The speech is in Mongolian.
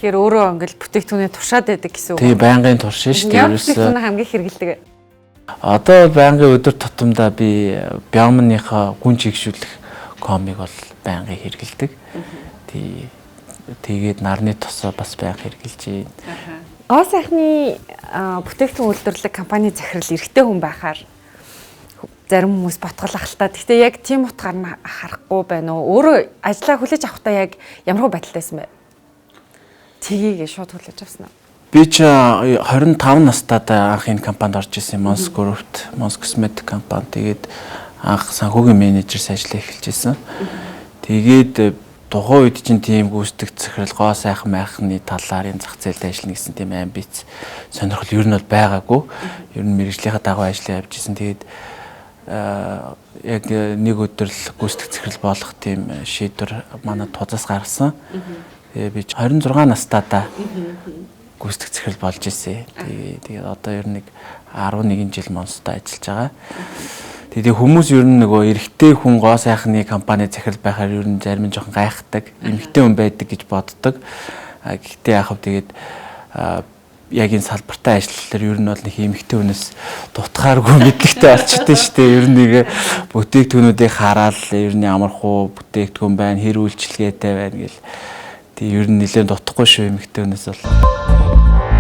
гэхээр өөрөө ингээл бүтээгдэхүүнээ туршаад байдаг гэсэн үг. Тий, байнгын туршин шүү дээ. Ямар бүтээгдэхүүнээ хамгийн хэрэглэдэг? Одоо бол байнгын өдөр тутамдаа би Биомныхоо гүн чигшүүлэх комыг бол байнгын хэрэглэдэг. Тий. Тэгээд нарны тосоо бас байнга хэрэглэж байна. Гоо сайхны бүтээгдэхүүн үйлдвэрлэх компани захирал эрэгтэй хүн байхаар зарим хүмүүс ботголах л та. Гэхдээ яг тийм утгаар нь харахгүй байна уу? Өөрөө ажлаа хүлээж авахдаа яг ямар хөө байдалтай байсан бэ? Тгийг шууд хүлээж авсан уу? Би ч 25 настайдаа анх энэ компанид орж исэн, Mons Group-т, Mons Cosmetic компани. Тэгээд анх санхүүгийн менежер ажиллаа эхэлж исэн. Тэгээд тухайн үед чинь тийм гүйцэтгэх захирал, гоо сайхан майхны талаар энэ зах зээлд ажиллана гэсэн тийм амбиц, сонирхол ер нь бол байгаагүй. Ер нь мэргэжлийнхээ дагуу ажиллаа явж исэн. Тэгээд яг нэг өдөр л гүйцэтгэх захирал болох тийм шийдвэр манай тузаас гаргасан. Тэгээ би 26 настайдаа гүйцэтгэх захирал болж исэн. Тэгээ одоо ер нь нэг 11 жил Монстой ажиллаж байгаа. Тэгээ хүмүүс ер нь нөгөө эрэгтэй хүн гоо сайхны компани захирал байхаар ер нь зарим нь жоохон гайхдаг. Эмэгтэй хүн байдаг гэж боддог. Гэхдээ яг хав тэгээд яг энэ салбартаа ажиллахлаар ер нь бол нэг эмэгтэй хүнээс дутхааргүй мэдлэгтэй болчихдээ шүү дээ. Ер нь нэг бүтээгдэхүүнүүдийг хараад ер нь ямар хуу бүтээгдэхүүн байна, хэр үйлчилгээтэй байна гэл. Тэг ер нь нэлээд дутхгүй шүү эмэгтэй хүнээс бол.